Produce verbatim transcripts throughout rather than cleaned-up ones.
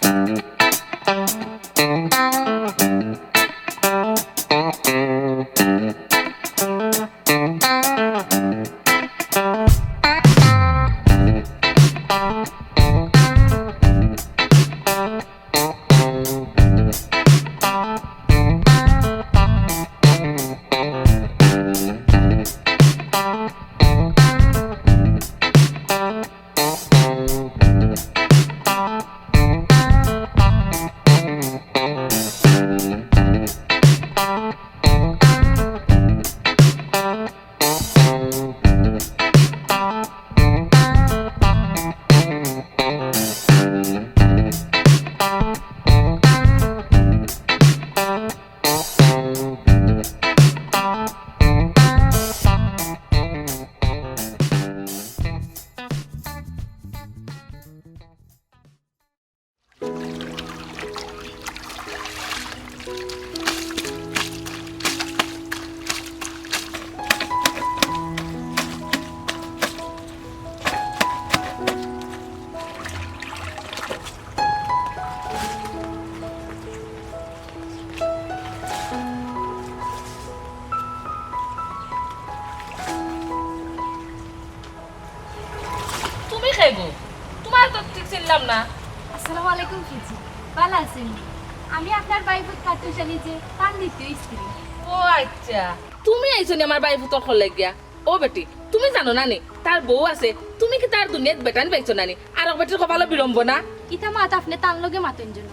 তুমি কে গো? তুমারে তো ঠিক চিনলাম না। আসসালামু আলাইকুম ফুজি, ভালা আছইন নি? আমি আপনার ভাইফুত খাটুশালী যে, তান দ্বিতীয় স্ত্রী। ও আইচ্ছা, তুমি আইছো নি আমার ভাইফুতর ঘরো গিয়া? ও বেটি, তুমি জানো না নি, তার বউ আছে, তুমি কিতা তার দুনিয়াত বেটাইন পাইছো না নি? আরক বেটির কপালো বিড়ম্বনা। ইতা মাত আপনে তান লগে মাতইন যেন।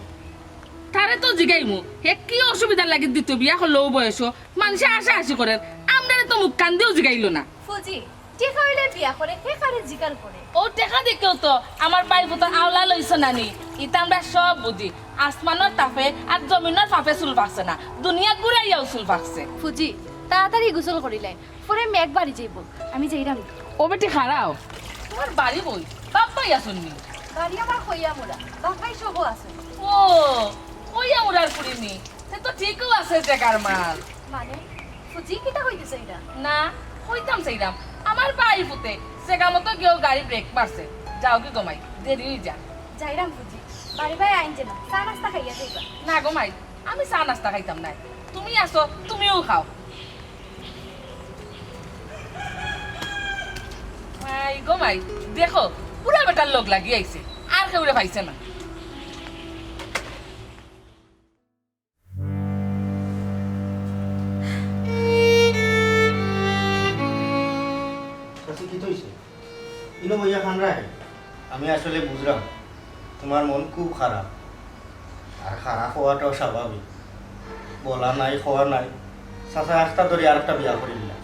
তারে তো জিগাইমু, হে কি অসুবিধার লাগি দ্বিতীয় বিয়া করলো অউ বয়সো? মানষে হাসাহাসি করের, আমরারে তো মুখ কান দিও জিগাইলো না। ফুজি, টেকা অইলে বিয়া করে, হে কারে জিকার করে। অউ টেকা দেখিও তো আমার ভাইফুতর আওলা লইছো না নি? ইতা আমরা সব বুজি। আসমানর তাপে আর জমিনর ফাপে চুল পাকছে না, দুনিয়া ঘুরাইয়াও চুল পাকছে। ফুজি, তাড়াতাড়ি গোসল করিলাইন, পরে মেঘ বাড়ি যাইবো। আমি যাইরাম। ও বেটি খাড়াও, তুমার বাড়ি কই? বাপ ভাই আছইন নি? বাড়ি আমার কইয়ামুরা, বাপ ভাই সবও আছইন। ও, কইয়ামুরার ফুড়ি নি? তে তো ঠিকউ আছে জাগার মাল। মানে, ফুজি কিতা কইতে চাইরা? না, কইতাম চাইরাম, আমার ভাইফুতে জাগা মতো গিয়াও গাড়ি ব্রেক মারছে। যাওগি গো মাই, দেরি অই যার। যাইরাম ফুজি, বাড়ি বায় আইন যেন, চা নাস্তা খাইয়া যাইবা। না গো মাই, আমি চা নাস্তা খাইতাম নায়, তুমি আছো, তুমিউ খাও। মাই গো মাই, দেখো, পুরা বেটার লগ লাগি আইছে, আর কেউরে পাইছে না। চাচি, কিতা অইছে? ইনো বইয়া কান্দায়? আমি আসলে বুঝরাম, তুমার মন খুব খারাপ। আর খারাপ অওয়াটাও স্বাভাবিক। বলা নাই, কওয়া নাই। চাচায় একটা ধরি আরেকটা বিয়া করিলিলা।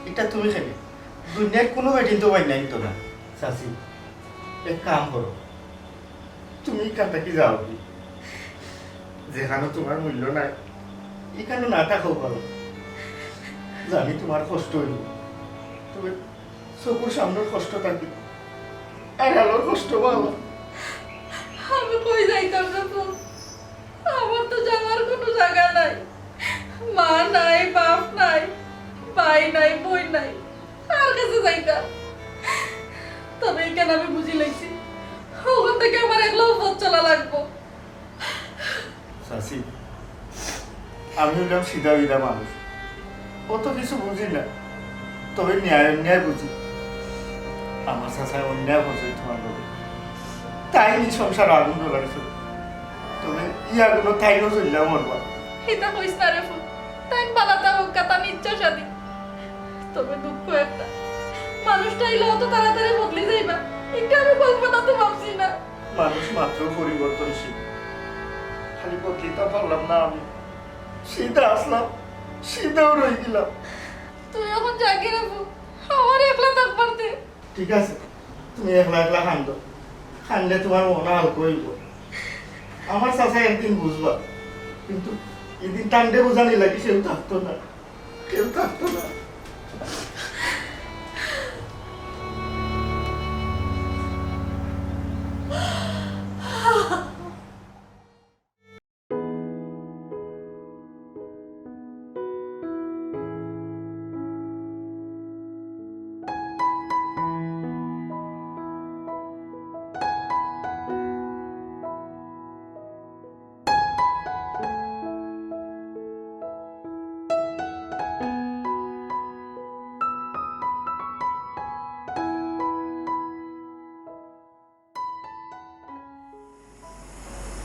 ইটা তুমি কেনে? দুনিয়ার কুনু বেটিন তো বাইন্না নিতো না। চাচি, এক কাম করো, তুমি ইখান থাকি যাওগি। যেখানো তুমার মূল্য নাই, ইখানো না থাকাউ ভালা। জানি তুমার কষ্ট অইবো, তবে চকুর সামনর কষ্ট থাকি আড়ালর কষ্ট ভালা। আমি কই যাইতাম রে ফুত? আমার তো যাওয়ার কুনু জাগা নাই। মা নাই, বাপ নাই, ভাই নাই, বইন নাই। কার কাছে যাইতাম? তবে ইখান আমি বুঝিলাইছি, অখান থাকি আমার একলাউ পথ চলা লাগবো। চাচি, আমি অইলাম সিধা-বিধা মানুষ, অত কিছু বুঝি না, তবে ন্যায় অন্যায় বুঝি। আমার চাচায় অন্যায় করছে তুমার লগে, তাইন ই সংসারো আগুন ধরাইছে, তবে ই আগুনো তাইনও জ্বলিয়া মরবা। ইতা কইস না রে ফুত, তাইন ভালা থাকউক্কা, তান ইচ্ছা স্বাধীন। তবে দুঃখ একটা, মানুষটা আইলে অত তাড়াতাড়ি বদলি যাইবা, ইটা আমি কল্পনাত ভাবছি না। মানুষ মাত্র পরিবর্তনশীল। খালি বদলিতা পারলাম না আমি। সিধা আছলাম, সিধাউ রইগেলাম। তুই অখন যাগি রে ফুত, আমারে একলা থাকবার দে। ঠিক আছে, তুমি একলা একলা কান্দো। কান্দলে তুমার মন হালকা অইবো। আমার চাচায় একদিন বুঝবা, কিন্তু ইদিন তানরে বুঝানি লাগি কেউ থাকতো না। কেউ থাকতো না।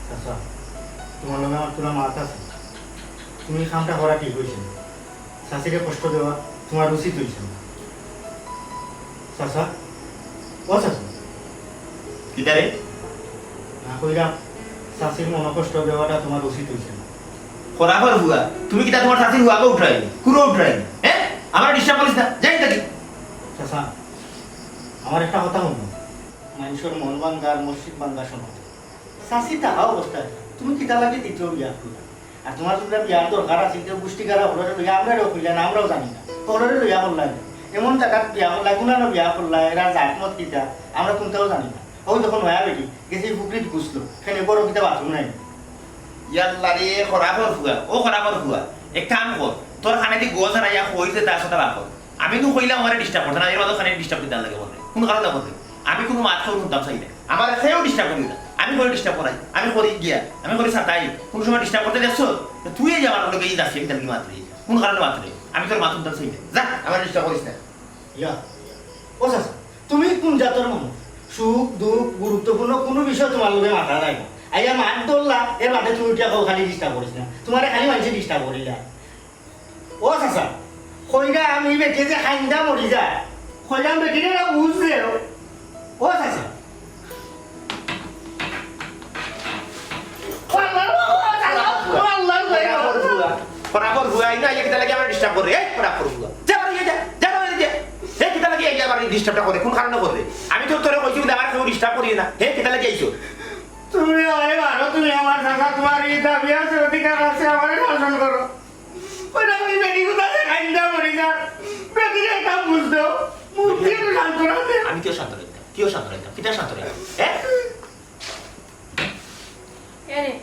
চাচা, তুমার লগে আমার থুড়া মাত আছে। তুমি ই কামটা করা ঠিক অইছে না। চাচিরে কষ্ট দেওয়া তুমার উচিত অইছে না। চাচা, ও চাচা। কিতা রে? না কইরাম, চাচির মনো কষ্ট দেওয়াটা তুমার উচিত অইছে না। খরাপর ফুয়া, তুমি কিতা তুমার চাচির ফুয়াকে উঠাই নি? কুরো উঠাই নি? হে? আমারে disturb করিস না, যাই থাকি। চাচা, আমার একটা কথা হুনো। মানষর মন ভাঙ্গা আর মসজিদ ভাঙ্গা সমান। চাচি থাকা অবস্থায় তুমি কিতা লাগি দ্বিতীয় বিয়া করলা? আর তুমার যদি বিয়ার দরকার আছে, কেউ গুষ্টি গাড়া হকলরে লইয়া আমরারেও কইলা না, আমরাও জানি না। হকলরে লইয়া করলা না। এমন জাগাত বিয়া করলা, গুনানো বিয়া করলা, এরার জাত মত কিতা, আমরা কুনটাও জানি না। অউ দেখো নয়া বেটি, গেছে ই পুকুরিত গুছলো, কেনে বড় কিতা বাথরুম নাই। ইয়াল্লা রে, খরাপর ফুয়া, ও খরাপর ফুয়া, এক কাম কর, তোর কানেদি গজ হারাইয়া কই যে তার সাথে রাখো। আমি তো কইলাম আমারে disturb করতে না, এর মাঝে খালি disturb দিতে লাগে বলে। কুন কারণে বলে? আমি কুনু মাত কেউ হুনতাম চাই না। আমারে কেউ disturb করিও না। আমি করি disturb করাই। আমি করি গিয়া। আমি করি সাতাই। কুনু সময় disturb করতে দেখছো? তো তুই এই যে আমার লগে এই যাচ্ছি, আমি তাহলে কি মাত নেই? কুন কারণে মাত নেই? আমি তোর মাত হুনতাম চাই না। যা, আমারে disturb করিস না। ইয়া, ও চাচা, তুমি কুন জাতর মানুষ? সুখ, দুঃখ, গুরুত্বপূর্ণ কুনু বিষয় তুমার লগে মাতা যায় না। আইয়া মাত ধরলা, এর বাদে তুমি উঠিয়া কও, "খালি disturb করিস না।" তুমারে খালি মানষে disturb করিলা। ও চাচা, কইরাম ই বেটি যে কাইন্দা মরি যায়, কইরাম বেটিরে না বুঝ দেও। ও চাচা। ও আল্লাহ, ও আল্লাহ, ও আল্লাহ, ও আল্লাহ। খরাপর ফুয়া, খরাপর ফুয়া, ইনো আইয়া কিতা লাগি আমারে disturb করে? এই খরাপর ফুয়া। যা বারো অইয়া যা, যা বারো অইয়া যা। এই কিতা লাগি আইয়া আমারে disturb টা করে? কুন কারণে করে? আমি তো তোরে কইছি বুলে আমারে কেউ disturb করিও না। হে, কিতা লাগি আইছো? তুমি আমারে মারো, তুমি আমার চাচা, তুমার ই দাবি আছে, অধিকার আছে, আমারে শাসন করো। ওই না, ওই বেটি কোথায় কাইন্দা মরি যা। বেটিরে একটা বুঝ দেও। মুখ দিয়া একটু সান্ত্বনা দেও। আমি কিও সান্ত্বনা দিতাম? কিও সান্ত্বনা দিতাম? কিতা সান্ত্বনা দিতাম? হ্যাঁ? এরে,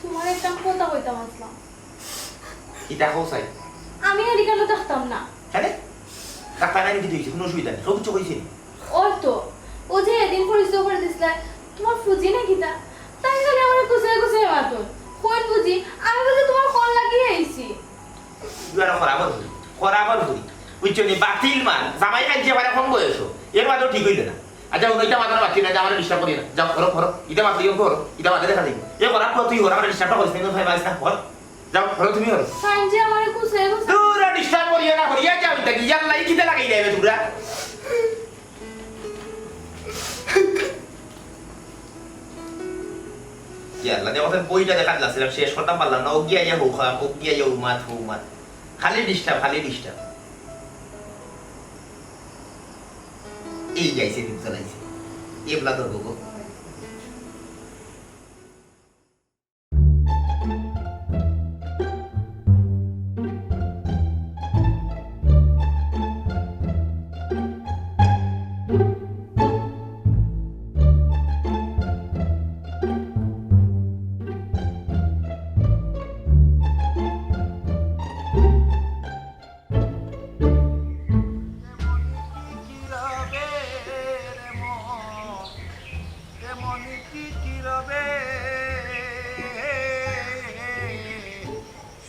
তুমারে একটা কথা কইতাম আছলাম। কিতা কও চাই? আমি আর ইখানো থাকতাম না। কেনে? থাকতায় না নি কিতা অইছে? কুনু অসুবিধা নাই। কেউ কিচ্ছু কইছে নি? ওই তো, ও যে এদিন পরিচয় করি দিছলায়, তুমার ফুজি না কিতা? তাই খালি আমারে গুছাই গুছাই মাতইন। কইন ফুজি, আমি বুঝি তুমার কল লাগিয়া আইছি। তুই আর খরাপর ফুরি, খরাপর ফুরি। বুঝছো নি? বাতিল মাল, জামাই খাইছে এবারে কম বয়স, এর বাদেও ঠিক অইল না। আচ্ছা, হুনো, ইটা মাথার বাতি না, যে আমারে disturb করিও না। যাও, করো, করো। ইটা বাদ দিও, করো। ইটা বাদে দেখা যাইব। এ করার পর তুই ওরা আমারে disturb করিস না, কিন্তু ভাই, ভাই, না, কর। যাও, করো, তুমি করো। সাইন যে আমারে কুছে, কুছে। দূর, disturb করিও না, করিয়া যাও, ইটা কি ইয়ার লাই কিতা লাগাই দেবে তোমরা? ইয়াল্লা, দেখো, বইটা দেখা যাচ্ছে না, শেষ করতাম পারলাম না। ও গিয়া ইয়া হো খাম, ও গিয়া ইয়া হো মাত, হো মাত। খালি disturb, খালি disturb। এই যাইছে, দীপ জ্বালাইছে। এবলা ধরবো গো।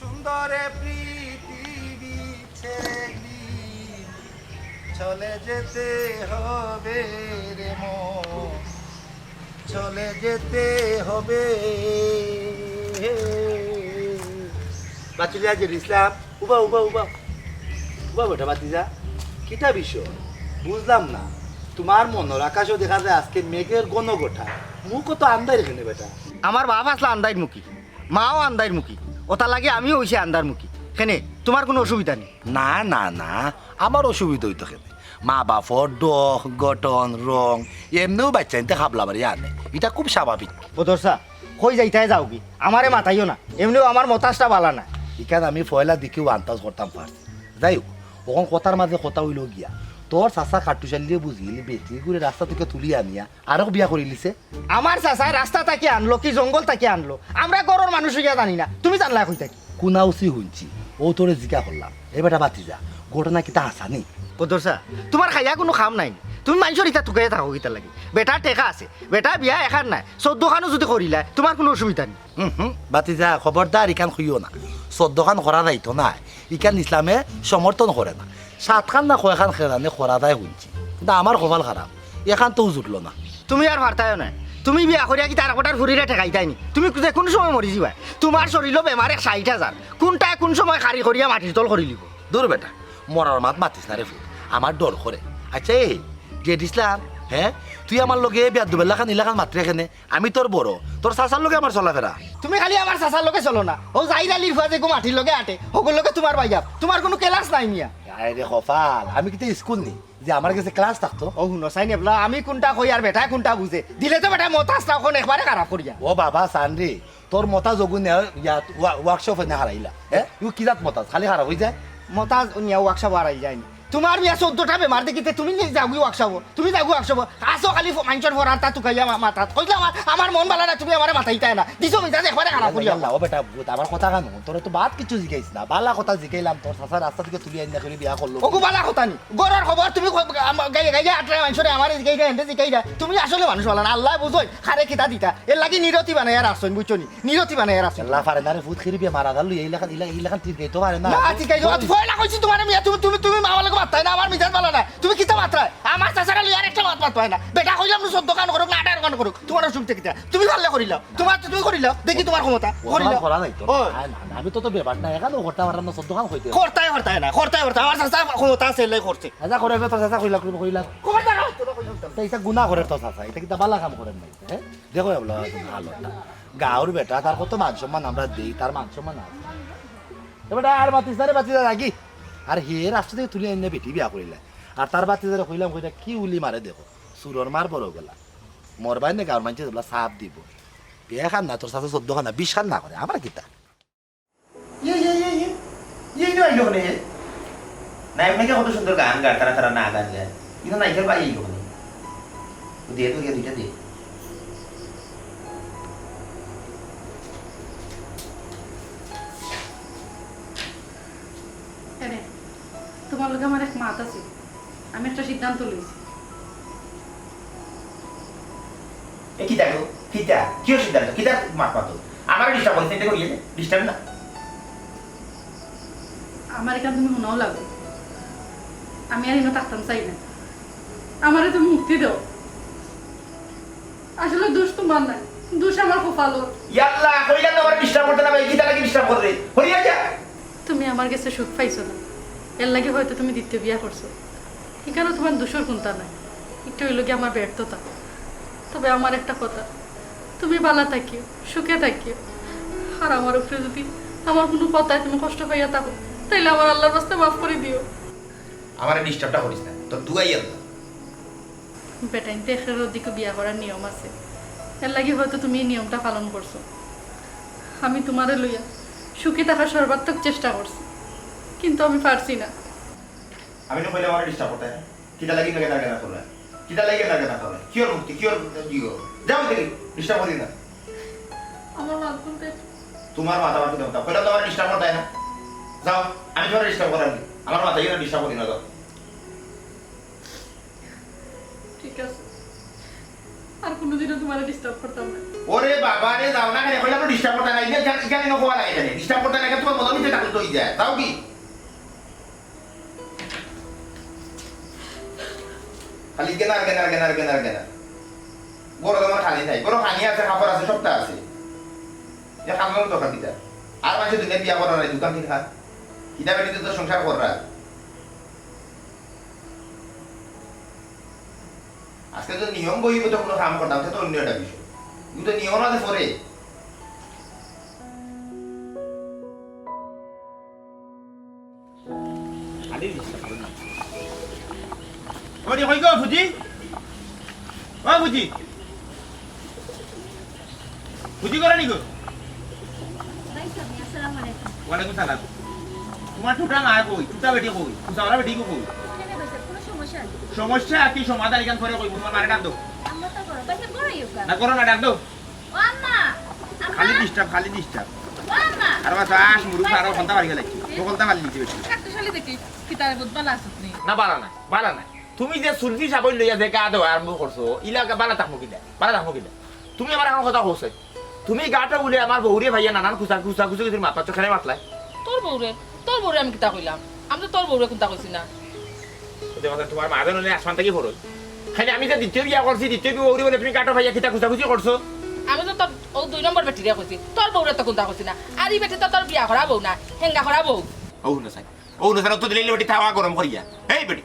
সুন্দরে পৃথিবী ছেড়ে চলে যেতে হবে রে মন, চলে যেতে হবে। বাচুলিয়া যে ইসলাম, উবা, উবা, উবা। উবা বেটা, বাতিজা, কিতা বিষয়? বুঝলাম না। তুমার মনর আকাশো দেখা যায় আজকে মেঘর ঘন ঘটা। মুখো তো আন্দাইর কেনে বেটা? আমার বাপ আছলা আন্দাইর মুখী। মাও আন্দাইর মুখী, ওটার লাগি আমিও অইছি আন্দার মুখী। কেনে, তুমার কুনু অসুবিধা নি? না, না, না, আমার অসুবিধা অইতো কেনে? মা বাপর ঢং, গঠন, রং, এমনেও বাইচ্চাইন্তে খাবলা বাড়ি আনে, ইটা খুব স্বাভাবিক। বদরসা, কই যাইতায় যাওগি, আমারে মাতাইও না, এমনেও আমার মতাজটা বালা না। ইখান আমি পয়লা দেখিও আন্দাজ করতাম পারছি। যাই হোক, অখন কথার মাঝে কথা অইলো গিয়া, তোর চাচা কাট্টুশালিয়ে বুঝিলি বেটি গুরে রাস্তা থাকি তুলি আনিয়া আরক বিয়া করিলিছে। আমার চাচায় রাস্তা থাকি আনলো কি জঙ্গল থাকি আনলো, আমরা ঘরর মানুষ অইয়া জানি না, তুমি জানলায় কই থাকি? কুনাউসি হুনছি, অউ তোরে জিকা করলাম। এ বেটা বাতিজা, ঘটনা কিতা হাছা নি? বদরসা, তুমার খাইয়া কুনু কাম নাই নি? তুমি মানষর ইতা তুকাইয়া থাকো কিতার লাগি? বেটার টেকা আছে, বেটা বিয়া এখান নায়, চৌদ্দখানও যুদি করিলায়, তুমার কুনু অসুবিধা নি। হুম, হুম, বাতিজা, খবরদার ইখান কইও না। চৌদ্দখান করা যাইতো নায়। ইখান ইসলামে সমর্থন করে না। সাতখান না কয়খান কেরানি করা যায় হুনছি, কিন্তু আমার কপাল খারাপ, এখান তো জুটলো না। তুমি আর পারতায়ও নায়, তুমি বিয়া করিয়া কিতা আর কটার ফুরিরে ঠেকাইতায় নি? তুমি যে কুনু সময় মরি যিবায়। তুমার শরীলো বেমার এক ষাইট হাজার। কুনটায় কুন সময় খারি করিয়া মাটির তল করি লিবো। দূর বেটা, মরার মাত মাতিস না রে ফুত, আমার ডর করে। আচ্ছা, এই জেড ইসলাম, হে, তুই আমার লগে বেয়াদ্দবের লাখান ইলাখান মাতরে কেনে? আমি তোর বড়, তোর চাচার লগে আমার চলাফেরা। তুমি খালি আমার চাচার লগে চলো না, অউ জাহির আলীর ফুয়া যেগু মাটির লগে আটে, হগুর লগে তুমার ভাইয়াব, তুমার কুনু ক্লাস নাই মিয়া। আরে রে কপাল, আমি কিতা ইস্কুল নি যে আমার গেছে ক্লাস থাকতো? অউ হুনো চাইন এবলা, আমি কুনটা কই আর বেটায় কুনটা বুঝে, দিলে তো বেটায় মতাজ না অখন একবারে খারাপ করিয়া। ও বাবা, চাইন রে, তোর মতাজ অগু নিয়া ইয়া ওয়া-, ওয়ার্কশপো নিয়া হারাইলা, হে? ইগু কি জাত মতাজ, খালি খারাপ অইযায়? মতাজ নিয়া ওয়ার্কশপো হারাই যায়নি। তুমার মিয়া চৌদ্দটা বেমার দেখিতে তুমি নি যাওগি ওয়ার্কশপো, তুমি যাওগি ওয়ার্কশপো। আসো খালি ফ-, মাইনষর ফরার তা তুকাইয়া মা-, মাথাত। কইলাম আমার, আমার মন ভালা না, তুমি আমারে মাতাইতায় না। দিছো মিজাজ একবারে খারাপ করিয়া। ইয়াল্লা, ও বেটা, ভূত, আমার কথা কানো, তোরে তো বাদ কিচ্ছু জিকাইছি না। ভালা কথা জিকাইলাম, তোর চাচা রাস্তা থাকি তুলি আইনা করি বিয়া করলো। অগু ভালা কথা নি। ঘরর খবর তুমি ক-, আম-, গাইয়া, গাইয়া আটরায় মাইনষরে আমারে জিকাইরা, এনরে জিকাইরা। তুমি আসলে মানুষ ভালা না, আল্লায় বুঝইন, কারে কিতা দিতা। এরলাগি নিয়তি বানাইয়া রাখছইন, বুঝছো নি? নিয়তি বানাইয়া রাখছইন। আল্লায় পারে না রে, ভূত খেরি বেমার আগাল লইয়া ইলাখান, ইলা-, ইলাখান তিরকাইতো পারে না। না, তিরকাইতো, অত পয়লা কইছি তুমারে মিয়া, তুমি, তুমি, তুমি আমার লগে মাততায় না, আমার মিজাজ ভালা না। তুমি কিতা মাতরায়? আমার চাচারে লইয়া আরেকটা মাত মাততায় না। বেটা কইলাম নু চৌদ্দ খান করুক, না আঠারো খান করুক, তুমার অসুবিধা কিতা? তুমি পারলে করিলাও, তুমার তো তুমি করিলাও, দেখি তুমার ক্ষমতা, করিলাও। করা যাইতো না। ও। না, না, না, আমি তো, তো বেমার না, এখানেও করতায় পারলাম না, চৌদ্দ খান কইতে। করতায়, করতায় না, করতায়, করতায়। আমার চাচা ক্ষমতা আছে, এলাই করছে। আচ্ছা, করে, তোর চাচা কইলা, কইলা, কইলা। খবরদার, তোরা কইলাম তো। তা ইটা গুনা করের তোর চাচা, ইটা কিতা ভালা কাম করের না, হে? দেখো এবলা হালতটা। গাঁওর বেটা, তার কত মান সম্মান আমরা দেই, তার মান সম্মান আছে। এ বেটা, আর মাতিস না রে, বাতি যা রাগি। আর হে রাস্তা থাকি তুলি আনিয়া বেটি বিয়া করিলা। আর তার বাতি যারে কইলাম, কইতা কি উলি মারে দেখো। চুরর মার বড় গলা। মরবায় নে গাঁওর মানষে এবলা সাফ দিবো। বিয়া খান না, তোর চাচা চৌদ্দ খান না, বিশ খান না করে, আমার কিতা? ইয়ে, ইয়ে, ইয়ে, ইয়ে। ইয়ে, ইয়ে, আইলো কেনে? নায়ক নায়িকা কত সুন্দর গান গায়, তারা, তারা না গান গায়। কিন্তু নায়িকার ভাই আইলো কেনে? ও দিয়ে তো গিয়ে দুইটা দে। এরে, তুমার লগে আমার এক মাত আছে। আমি একটা সিদ্ধান্ত লইছি। এ কিতা গো? কিতা? কিয়র সিদ্ধান্ত? কিতা মাত মাতো? আমারে disturb করিস না, ইটা করিয়ে দে। Disturb না। আমার ইখান তুমি হুনাও লাগবো। আমি আর ইনো থাকতাম চাই না। আমারে তুমি মুক্তি দেও। আসলে দোষ তুমার নায়, দোষ আমার কপালর। ইয়াল্লা, কইলাম না আমারে disturb করতে না ভাই, কিতা লাগি disturb কররে? হরিয়া যা। তুমি আমার গেছে সুখ পাইছো না, এরলাগি হয়তো তুমি দ্বিতীয় বিয়া করছো। ইখানো তুমার দোষর কুন্তা নাই, ইটা অইলো গি আমার ব্যর্থতা। তবে আমার একটা কথা, তুমি ভালা থাকিও, সুখে থাকিও। আর আমার উপরে যুদি আমার কুনু কথায় তুমি কষ্ট পাইয়া থাকো, তাইলে আমার আল্লার ওয়াস্তে মাফ করি দিও। আমারে disturb টা করিস না, তোর দুয়াই আল্লা। বেটাইন্তে একের অধিকও বিয়া করার নিয়ম আছে, এরলাগি হয়তো তুমি ই নিয়মটা পালন করছো। আমি তুমারে লইয়া সুখী থাকার সর্বাত্মক চেষ্টা করছি, কিন্তু আমি পারছি না। আমি না কইলে আমারে disturb করতে, কিতা লাগি না কেন কেন করলে? কিতা লাগি না কেন করলে? কিয়র মুক্তি, কিয়র দিও? যাও দেখি, disturb করি না। আমার মাত হুনতে। তুমার মাত আমার কিতা হুনতাম? কইলাম তো আমারে disturb করতে না। যাও, আমি তুমারে disturb করার নি। আমার মাত ইয়ে disturb করি না, যাও। ঠিক আছে, আর কোনোদিনও তুমারে disturb করতাম না। ওরে বাবা রে, যাও না কেনে, কইলাম তো disturb করতে না, ইখান, ইখান ইনো কওয়া লাগে কেনে? Disturb করতে না, তুমার মজা নিতে থাকলে তো অই যায়, যাও কি? খালি gainer, gainer, gainer, gainer, gainer. ঘরো তো আমার খানি নাই, ঘরো খানি আছে, কাপড় আছে, সবটা আছে। এ কামর দরকার কিতা? আর মানষে দুনিয়া বিয়া করার নাই, দোকান কিতা? কিতা বেটিতে তো সংসার কররা। আজকে তো নিয়ম বহির্ভূত কোনো কাম করতাম, সে তো অন্য একটা বিষয়। কিন্তু নিয়ম আছে পরে। খালি disturb করে না। ওরে, কই গো, ফুজি? ও ফুজি। ফুজি করে নি গো? ভাই সাহেব, আসসালামু আলাইকুম। ওয়ালাইকুম সালাম। তুমার টুটা না কই? টুটা বেটি কই? টুটা ওরা বেটি কই? এখানে বসে, কোনো সমস্যা আছে? সমস্যা কি সমাধান ইখান করে কইবো? তুমার মারে ডাক দেও। আমরা তো করো। ভাই সাহেব, বড় ইউকা। না, করো না, ডাক দেও। ও আম্মা, আম্মা। খালি disturb, খালি disturb। ও আম্মা। আর বাস, আস, মুরুখ, আরো ঘন্টা বাড়ি গেলে। তো ঘন্টা বাড়ি নিতে বেশি। কাকটা শালি দেখি, কি তার বুধ বালা আসত নি? না, বালা না, বালা না। তুমি যে সুলফি সাবই লইয়া যে গা দেওয়া আরম্ভ করছো, ইলা বালা থাকমু কিলা? বালা থাকমু কিলা? তুমি আমার এখন কথা কইছো। তুমি গাটা উলে আমার বউরে ভাইয়া নানান খুচা, খুচা, খুচু, খুচুর মাত মাতছো, কেনে মাতলায়? তোর বউরে, তোর বউরে আমি কিতা কইলাম? আমি তো তোর বউরে কুন্তা কইছি না। ওই যে কথা, তুমার মা জানো নি আসমান থাকি পড়ো। তাইলে আমি যে দ্বিতীয় বিয়া করছি, দ্বিতীয় বউরে বলে তুমি কাটো পাইয়া কিতা খুজাখুজি করছো? আমি তো তোর অউ দুই নম্বর বেটিরে কইছি, তোর বউরে তো কুন্তা কইছি না। আর ই বেটি তো তোর বিয়া করা বউ না, হেঙ্গা করা বউ। অউ হুনো চাইন, অউ হুনো চাইন, অত দিলে বেটি তাওয়া গরম করিয়া। এই বেটি,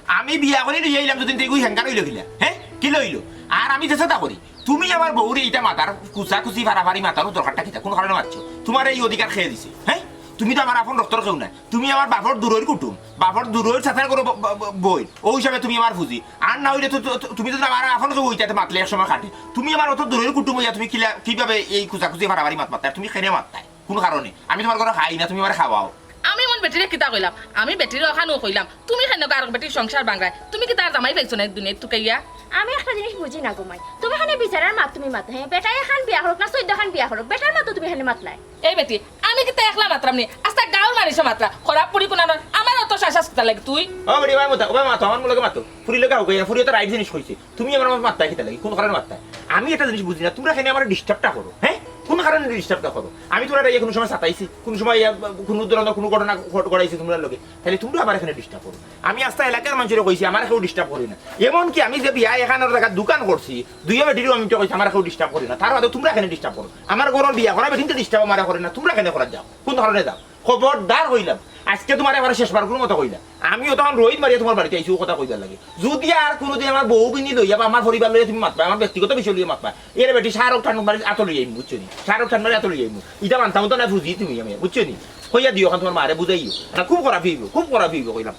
আমি বিয়া করি লইয়া আইলাম দুদিন, তুই হেঙ্গা রইল কিলা? হে, কিলা অইলো? আর আমি যেতা করি, তুমি আমার বউরে ইতা মাতার কুজাকুজি ফাড়াফাড়ি মাতার দরকারটা কিতা? কুন কারণে মাতছো? তুমারে ই অধিকার কে দিছে? হে, তুমি তো আমার আপন রক্তর কেউ নায়, তুমি আমার বাপর দুরইর কুটুম, বাপর দুরইর চাচার ঘরর ব-, ব-, ব-, বইন, অউ হিসাবে তুমি আমার ফুজি। আর না অইলে তো, তো, তো, তুমি তো আমার আপন কেউ অইতায়, মাতলে এক সময় কাটে। তুমি আমার অত দুরইর কুটুম অইয়া তুমি কিলা, কিভাবে এই কুজাকুজি ফাড়াফাড়ি মাত মাততায়? তুমি কেনে মাততায়? কুন কারণে? আমি তুমার ঘরো খাই না, তুমি আমারে খাওয়াও। আমি এমন বেটিরে কিতা কইলাম? আমি বেটিরে অখানউ কইলাম, তুমি কেনে আরক বেটির সংসার ভাংরায়? তুমি কিতা আর জামাই পাইছো না দুনিয়াত তুকাইয়া? আমি একটা জিনিস বুঝি না গো মাই, তুমি কেনে বিচারার মাত তুমি মাতো, হে? বেটায় এখান বিয়া করউক না চৌদ্দখান বিয়া করউক, বেটার মাতো তুমি কেনে মাতলায়? এই বেটি, আমি কিতা একলা মাতরাম নি? আস্তা গাঁওর মানষে মাতরা। খরাপ ফুড়ি কুনানর, আমারে অত শাসাস কিতার লাগি তুই? ও বেটি, ওবায় মাতো, ওবায় মাতো, আমার লগে মাতো। ফুড়ির লগে হাউ কইরা, ফুড়িয়ে তো right জিনিস কইছে। তুমি আমার মাত মাততায় কিতার লাগি? কুন কারণে মাততায়? আমি একটা জিনিস বুঝি না, তুমরা কেনে আমারে disturb টা করো, হে? কুন কারণে disturb টা করো? আমি তুমরারে ইয়া কুনু সময় সাতাইছি? কুনু সময় ইয়া কুনু ধরনর কুনু ঘটনা ঘট-, ঘটাইছি তুমরার লগে? তাইলে তুমরা আমারে কেনে disturb করো? আমি আস্তা এলাকার মানষরে কইছি, আমারে কেউ disturb করি না। এমনকি আমি যে বিয়া এখানর জাগাত দুকান করছি, দুইও বেটিরেউ আমি তো কইছি, আমারে কেউ disturb করি না। তার বাদেও তুমরা কেনে disturb করো? আমার ঘরর বিয়া করা বেটিন্তে disturb আমারে করে না, তুমরা কেনে করাত যাও? কুন কারণে যাও? খবরদার কইলাম, আইজকে তুমারে একবারে শেষবারকুর মতো কইলাম। আমি অতখান রইদ মারিয়া তুমার বাড়িত আইছি অউ কথা কইবার লাগি। যুদি আর কুনুদিন আমার বউ বিনি লইয়া বা আমার পরিবার লইয়া তুমি মাতবায়, আমার ব্যক্তিগত বিষয় লইয়া মাতবায়, এরে বেটি শাহরুখ খান মারি আতো লইয়া আইমু, বুঝছো নি? শাহরুখ খান মারি আতো লইয়া আইমু। ইতা মানতাম তো না ফুজি তুমি আমি, বুঝছো নি? কইয়া দিও অখন তুমার মারে বুঝাইও। না, খুব খরাপ অইবো, খুব খরাপ অইবো কইলাম।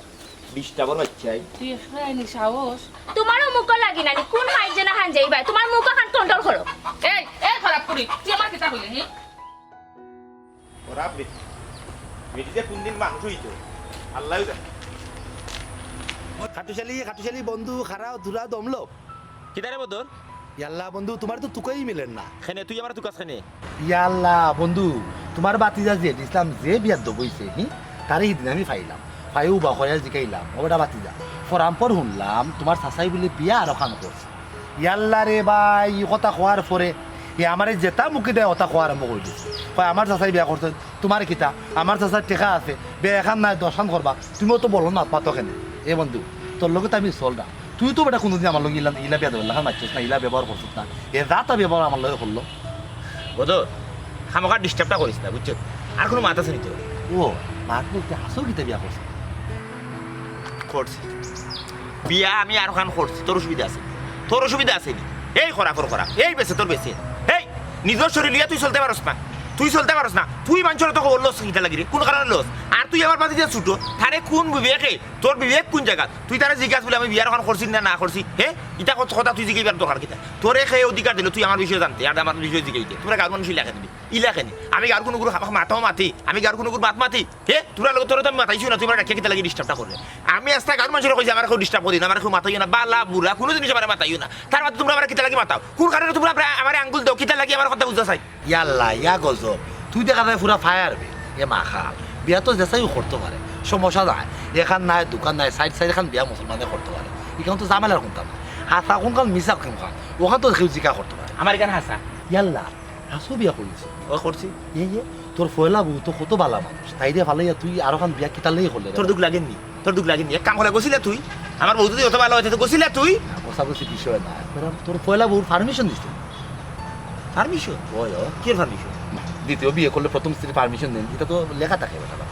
Disturb র বাচ্চাই। তুই এখানে আইনি সাহস? তুমারও মুখো লাগি না নি, কুন মাইর যেন হান যাইবায়, তুমার মুখ অখান control করো। এই, এই খরাপ ফুড়ি, তুই আমার কিতা কইলে, হি? ওরা বে-, বেটি যে কুন দিন মানুষ অইতো, আল্লায় জানে। খাটুশালী, খাটুশালী বন্ধু, খাড়াও, থুড়া দমলো। কিতা রে বদর? ইয়াল্লা বন্ধু, তুমারে তো তুকাই মিলের না। কেনে, তুই আমারে তুকাস কেনে? ইয়াল্লা বন্ধু, তুমার ভাতিজা যে ইসলাম যে বিয়াদব অইছে, হি? তারে হিদিন আমি পাইলাম। পাইয়া উবা করিয়া জিকাইলাম, "ও বেটা ভাতিজা, ফরামফর হুনলাম তুমার চাচায় বুলে বিয়া আরোখান করছে।" ইয়াল্লা রে ভাই, ই কথা কওয়ার পরে হে আমারে যেতা মুখে দেয় অতা কওয়া আরম্ভ করি দিছে। কয়, "আমার চাচায় বিয়া করছইন, তুমার কিতা? আমার চাচার টেকা আছে, বিয়া এখান নায় দশখান করবা, তুমিও তো বলো না, মাতো কেনে?" এ বন্ধু, তোর লগে তো আমি চলরাম, তুই তো বেটা কুনুদিন আমার লগে ইলা, ইলা বেয়াদবি লাখান মাতছস না, ইলা ব্যবহার করছস না, এ যাতা ব্যবহার আমার লগে করলো। বদর, খামোখা disturb টা করিস না, বুঝছস? আর কুনু মাত আছে নি তোর? ও, মাত বলতে হাছাউ কিতা বিয়া করছে? করছি। বিয়া আমি আরোখান করছি, তোর অসুবিধা আছে? তোর অসুবিধা আছে নি? এই খরাফর খরাফ, এই বেছে তোর বেছে। এই, নিজর শরীর লইয়া তুই চলতে পারস না, তুই চলতে পারস না, তুই মানষর অত খবর লস কিতা লাগি রে? কুন কারণে লস? আর তুই আমার ভাতিজা ছুটো, তারে কুন বিবেকে, তোর বিবেক কুন জাগাত? তুই তারে জিগাস বুলে আমি বিয়া আরোখান করছি না, না করছি, হে? ইতা কত কথা তুই জিগাইবার দরকার কিতা? তোরে কে অধিকার দিলো তুই আমার বিষয়ে জানতে, আর আমার বিষয়ে জিগাইতে? তুমরা গাঁওর মানুষ ইলা কেনে নি? ইলা কেনে নি? আমি গাঁওর কুনুগুর মাতাও মাতি, আমি গাঁওর কুনুগুর মাত মাতি, হে? তুমরার লগে তোরে তো আমি মাতাইছি না, তুই আমারে ডাকিয়া কিতা লাগি disturb টা কররে? আমি আস্তা গাঁওর মানষরে কইছি, আমারে কেউ disturb করিও না, আমারে কেউ মাতাইও না, বালা বুরা কুনু জিনিস আমারে মাতাইও না। তার বাদে তুমরা আমারে কিতা লাগি মাতাও? কুন কারণে তুমরা আমারে, আমারে আঙ্গুল দেও, কিতা লাগি আমার কথা বুঝা চাই? ইয়াল্লা, ইয়া গজব। তুই দেখা যায় পুরা fire বে। এ মাখা, বিয়া তো যেছাইও করতো পারে, সমস্যা নাই। এখান নাই, দুকান নাই, সাইড সাইড এখান বিয়া মুসলমানে করতো পারে। ইখান তো ঝামেলার কুনতা না। হাছা কুনখান, মিছা কুনখান, অখান তো কেউ জিকা করতো পারে। আমার ইখান হাছা। ইয়াল্লা, হাছাউ বিয়া করিস? ও করছি। এ, এ, তোর পয়লা বউ তো কত বালা মানুষ, তাইরে ফালাইয়া তুই আরোখান বিয়া কিতার লাগি করলে রে? তোর দুখ লাগের নি? তোর দুখ লাগের নি? এক কাম কর, গছিলা তুই। আমার বউ যদি অত বালা অইতো, গছিলা তুই। না, গছাগছি বিষয় না। একবার তোর পয়লা বউর permission দিস তুই। Permission? অয়, অয়। কিয়ের permission? না, দ্বিতীয় বিয়া করলে প্রথম স্ত্রীর permission নেন, ইটা তো লেখা থাকে বেটা।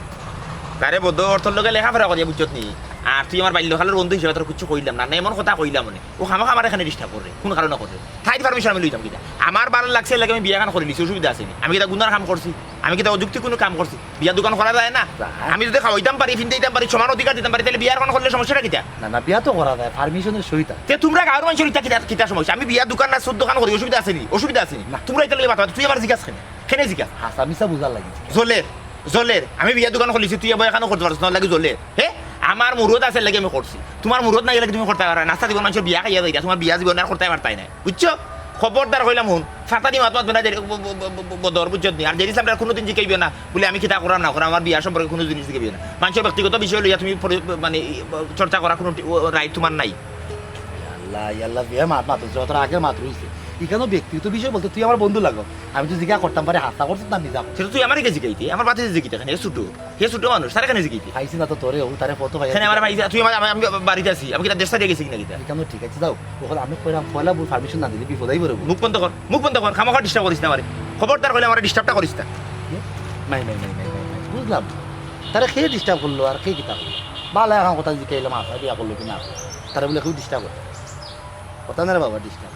আরে বদর, তোর লগে লেখাপড়া করিয়া বুঝছত নি? আর তুই আমার বাল্যকালর বন্ধু হিসাবে তোরে কিচ্ছু কইলাম না, না এমন কথা কইলাম অনে। ও খামোখা আমারে কেনে disturb কররে, কুন কারণে কররে? তাইর permission আমি লইতাম কিতা? আমার বালা লাগছে, এরলাগি আমি বিয়া এখান করিলিছি, অসুবিধা আছে নি? আমি কিতা গুনার কাম করছি? আমি কিতা অযৌক্তিক কুনু কাম করছি? বিয়া দুকান করা যায় না? যায়। আমি যদি খাওয়াইতাম পারি, ফিন্দাইতাম পারি, সমান অধিকার দিতাম পারি, তাইলে বিয়া এখান করলে সমস্যাটা কিতা? না, না, বিয়া তো করা যায়, permission এর সহিত। তে তুমরা গাঁওর মানষর ইতা কিতা, কিতা সমস্যা? আমি বিয়া দুকান না চৌদ্দ খান করি, অসুবিধা আছে নি? অসুবিধা আছে নি? না। তুমরা ইতার লাগি মাতো, তুই আমারে জিগাস কেনে? কেনে জিগাস? হাছা মিছা বুঝার লাগি। জলের, জলের। আমি বিয়া দুকান খুলিছি, তুই এবার এখানো করতে পারস না, লাগি জলের। হে? আমার মুরত আছে, লাগি আমি করছি। তুমার মুরত নাই, লাগি তুমি করতায় পারো না। নাস্তা দিবো, মানষর বিয়া খাইয়া যাইরা, তুমার বিয়া জীবনে আর করতায় পারতায় নায়। বুঝছো? খবরদার কইলাম হুন, ফাতানি মাত মাতবে না, যে ব-, ব-, ব-, ব-, বদর, বুঝছত নি? আর জেরি সামনে কুনুদিন জিকাইবে না, বুলে আমি কিতা করাম না করাম, আমার বিয়া সম্পর্কে কুনু জিনিস জিকাইবে না। মানষর ব্যক্তিগত বিষয় লইয়া তুমি পরি-, মানে, ই, চর্চা করা কুনু টি-, ও, right তুমার নাই। ইয়াল্লা, ইয়াল্লা, বিয়া মাত মাত, তোর আগের মাত রইছে। ইখানো ব্যক্তিগত বিষয় বলতে তুই আমার বন্ধু লাগো। আমি তো জিজ্ঞাসা করতাম পারি, হাছা করছস না মিছা করছস? সেটা তুই আমারে কে জিগাইতে? আমার বাতিজা জিগাইতে কেনে? হে ছোট, হে ছোট মানুষ, তারে কেনে জিগাইতে? পাইছি না তো তোরে, ও তারে ফটো পাইয়া কেনে আমার ভাই, তুই আমার, আমি, আমি বাড়িত আছি, আমি কিতা দেশ ছাড়িয়া গেছি কিনা কিতা? ইখানো ঠিক আছে, যাও। ওখানে আমি কইলাম, পয়লা বউ পারমিশন না দিলে বিপদ অইবো রে। মুখ বন্ধ কর, মুখ বন্ধ কর, খামাখা ডিস্টার্ব করিস না আমারে। খবরদার কইলে আমারে ডিস্টার্বটা করিস না। মাই, মাই, মাই, মাই, মাই, মাই। বুঝলাম। তারে কে ডিস্টার্ব করলো আর কে কিতা করলো? ভালা একখান কথা জিকাইলাম, হাছা বিয়া করলো কি না? তারে বুলে কেউ ডিস্টার্ব করে? কথা না রে বাবা, ডিস্টার্ব।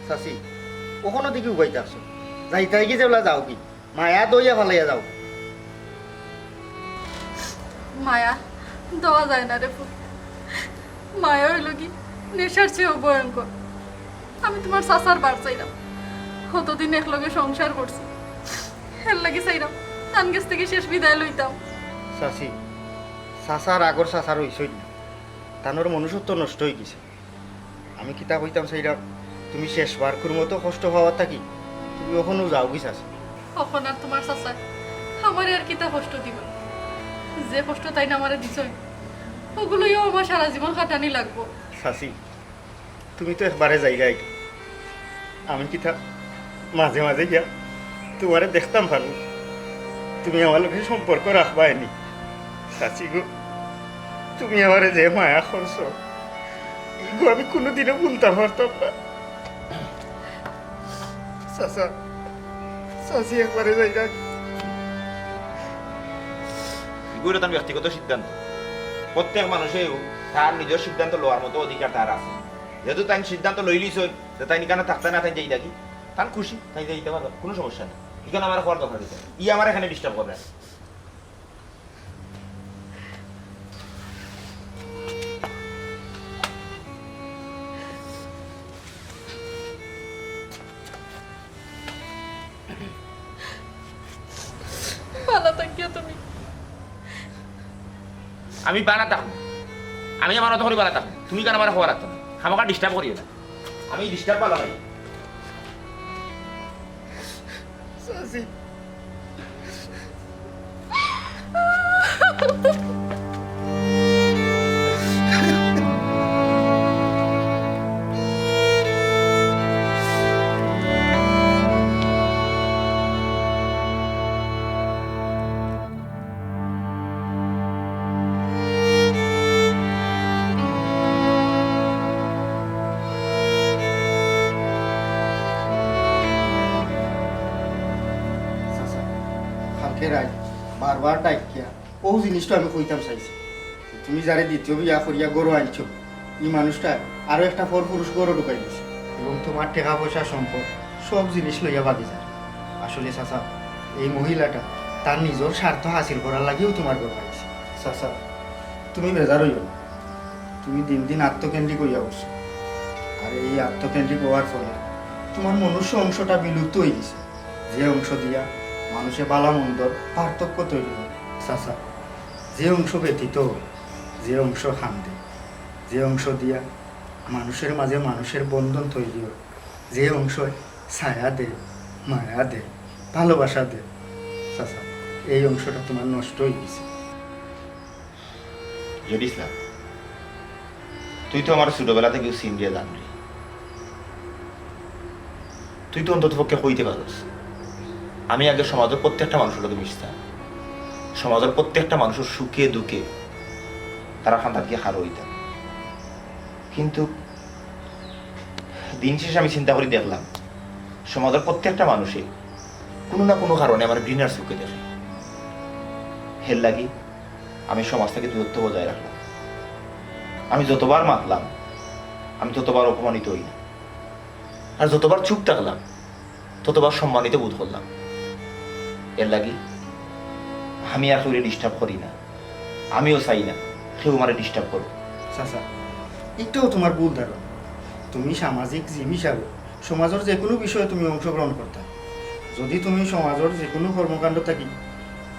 চাচি, অখনো দেখি উবাইতা আছো। যাইতায় কি যেবলা যাওগি। মায়া দইয়া ফালাইয়া যাও। মায়া দেওয়া যায় না রে পুত। মায়া অইলো কি নেশার চেয়েও ভয়ঙ্কর। আমি তুমার চাচার বার চাইরাম। কতদিন একলগে সংসার করছি, এরলাগি চাইরাম তান গেছ থাকি শেষ বিদায় লইতাম। চাচি, চাচার আগর চাচা রইছইন না, তানর মনুষ্যত্ব নষ্ট অইগেছে। আমি কিতা কইতাম চাইরাম, তুমি শেষবারকুর মতো কষ্ট পাওয়ার থাকি তুমি অখনো যাওগি চাচি। অখন আর তুমার চাচায় আমারে আর কিতা কষ্ট দিবা? যে কষ্ট তাইন আমারে দিছইন, অগু লইয়াউ আমার সারা জীবন কাটানি লাগবো। চাচি, তুমি তো একবারে যাইরায়, আমি কিতা মাঝে মাঝে গিয়া তুমারে দেখতাম পারমু? তুমি আমার লগে সম্পর্ক রাখবায় নি? চাচি গো, তুমি আমারে যে মায়া করছো, ইগু আমি কুনুদিনও ভুলতাম পারতাম না। চাচা, চাচি একবারে যাইরায়। ইগু ইটা তান ব্যক্তিগত সিদ্ধান্ত। প্রত্যেক মানুষেউ তার নিজর সিদ্ধান্ত লওয়ার মতো অধিকার তার আছে। যেহেতু তাইন সিদ্ধান্ত লইলিছইন যে তাইন ইখানো থাকতা না, তাইন যাইতা গি, তান খুশি, তাইন যাইতা পারইন, কুনু সমস্যা নাই। ইখানো আমার কওয়ার দরকার কিতা? ই আমারে কেনে ডিস্টার্ব কররা। ভালা থাকিও তুমি। আমি ভালা থাকমু, আমি আমার মতো করি ভালা থাকমু। তুমি কেনে আমারে কওয়া লাগতো না? খামাখা ডিস্টার্ব করিও না। আমি ডিস্টার্ব ভালা পাই। চাচি। চাচা, কালকে রাইত বারবার ডাকিয়া অউ জিনিসটা আমি কইতাম চাইছি। তুমি যারে দ্বিতীয় বিয়া করিয়া ঘরো আনছো, ই মানুষটা আরো একটা পর পুরুষ ঘরো ঢুকাই দিছে এবং তুমার টেকা পয়সা সম্পদ সব জিনিস লইয়া ভাগি যার। আসলে চাচা, এই মহিলাটা তার নিজর স্বার্থ হাসিল করার লাগিউ তুমার ঘরো আইছে। চাচা, তুমি বেজার অইও না, তুমি দিন দিন আত্মকেন্দ্রিক অইয়া উঠছো। আর এই আত্মকেন্দ্রিক অওয়ার ফলে তুমার মনুষ্য অংশটা বিলুপ্ত অইগেছে, যে অংশ দিয়া মানুষে ভালা মন্দর পার্থক্য তৈরি করে। চাচা, যে অংশ ব্যথিত অয়, যে অংশ কান্দে, যে অংশ দিয়া মানুষের মাঝে মানুষের বন্ধন তৈরি অয়, যে অংশে ছায়া দেয়, মায়া দেয়, ভালোবাসা দেয়, চাচা, এই অংশটা তুমার নষ্ট অইগেছে। জহির ইসলাম, তুই তো আমার ছোটবেলা থাকিউ চিনরে জানরে। তুই তো অন্তত পক্ষে কইতে পারস, আমি আগে সমাজর প্রত্যেকটা মানুষর লগে মিশতাম, সমাজর প্রত্যেকটা মানুষর সুখে দুঃখে তারার কান্দাত গিয়া খাড়া অইতাম। কিন্তু দিন শেষে আমি চিন্তা করি দেখলাম, সমাজর প্রত্যেকটা মানুষে কুনু না কুনু কারণে আমারে ঘৃণার চউখে দেখে। এরলাগি আমি সমাজ থাকি দূরত্ব বজায় রাখলাম। আমি যতবার মাতলাম, আমি ততবার অপমানিত অইলাম। আর যতবার চুপ থাকলাম, ততবার সম্মানিত বোধ করলাম। এরলাগি আমি আর কেউরে ডিস্টার্ব করি না, আমিও চাই না কেউ আমারে ডিস্টার্ব করুক। চাচা, ইটাও তুমার ভুল ধারণা। তুমি সামাজিক জীব হিসাবে সমাজর যেকুনু বিষয়ে তুমি অংশগ্রহণ করতায়। যদি তুমি সমাজর যেকুনু কর্মকাণ্ড থাকি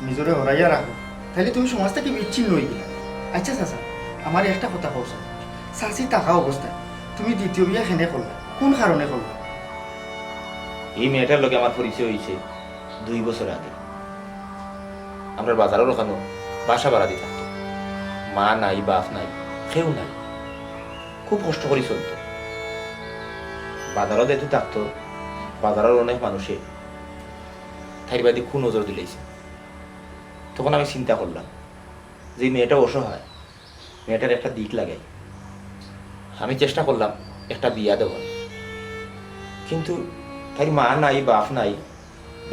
নিজরে হরাইয়া রাখো, তাইলে তুমি সমাজ থাকি বিচ্ছিন্ন অইগেলায়। আইচ্ছা চাচা, আমারে একটা কথা কও চাই, চাচি থাকা অবস্থায় তুমি দ্বিতীয় বিয়া কেনে করলা? কোন কারণে করলা? এই মেয়েটার লগে আমার পরিচয় হইছে দুই বছর আগে। আমরার বাজারর ওখানো বাসা ভাড়া দি থাকতো। মা নাই, বাপ নাই, কেউ নাই। খুব কষ্ট করি চলতো। বাজারো যেহেতু থাকতো, বাজারর অনেক মানুষে তাইর বায়দি কুনজর দিলাইছে। তখন আমি চিন্তা করলাম যে এই মেয়েটা অসহায়, মেয়েটার একটা দিক লাগাই। আমি চেষ্টা করলাম একটা বিয়া দেওয়ার, কিন্তু তাইর মা নাই, বাপ নাই,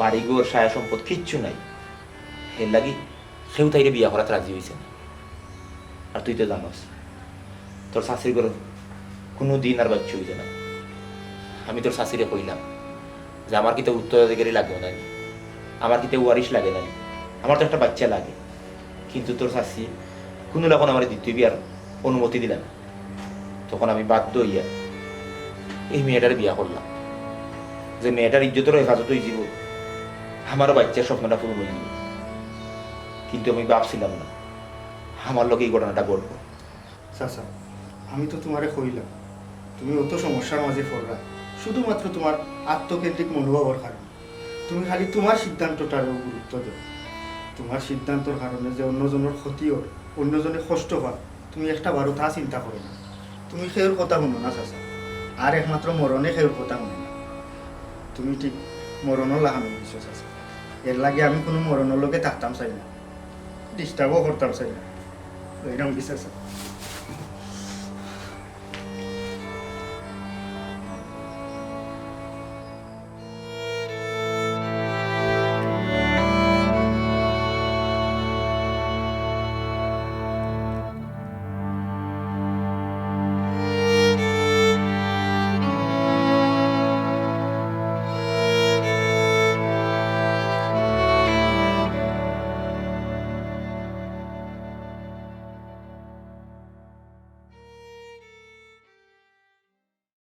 বাড়িঘর, সহায় সম্পদ কিচ্ছু নাই। এর লাগি কেউ তাইরে বিয়া করাত রাজি হইছে না। আর তুই তো জানোস, তোর চাচির ঘরো কুনু দিন আর বাচ্চা হইছে না। আমি তোর চাচিরে কইলাম যে আমার কিতা উত্তরাধিকারী লাগে না নি, আমার কিতা ওয়ারিশ লাগে না নি, আমার তো একটা বাচ্চা লাগে। কিন্তু তোর চাচি কুনু লাখান আমার দ্বিতীয় বিয়ার অনুমতি দিলা না। তখন আমি বাধ্য হইয়া এই মেয়েটারে বিয়া করলাম, যে মেয়েটার ইজ্জতর হেফাজত হয়ে যাব, আমারও বাচ্চার স্বপ্নটা পূরণ হয়ে যাব। কিন্তু আমি ভাবছিলাম না আমার লগে এই ঘটনাটা ঘটবো। চাচা, আমি তো তোমারে কইলাম, তুমি অত সমস্যার মাঝে পড়রায় শুধুমাত্র তোমার আত্মকেন্দ্রিক মনোভাবর কারণে। তুমি খালি তোমার সিদ্ধান্তটারও গুরুত্ব দেও। তোমার সিদ্ধান্তর কারণে যে অন্যজনের ক্ষতি হয়, অন্যজনে কষ্ট পায়, তুমি একটা বারও তা চিন্তা করো না। তুমি কেউর কথা হুনো না চাচা, আর একমাত্র মরণে কেউর কথা হুনে না। তুমি ঠিক মরণর লাখান অইগেছো চাচা। এর লাগি আমি কুনু মরণর লগে থাকতাম চাই না, ডিস্টার্বও করতাম চাই না। এরকম কি চাচা?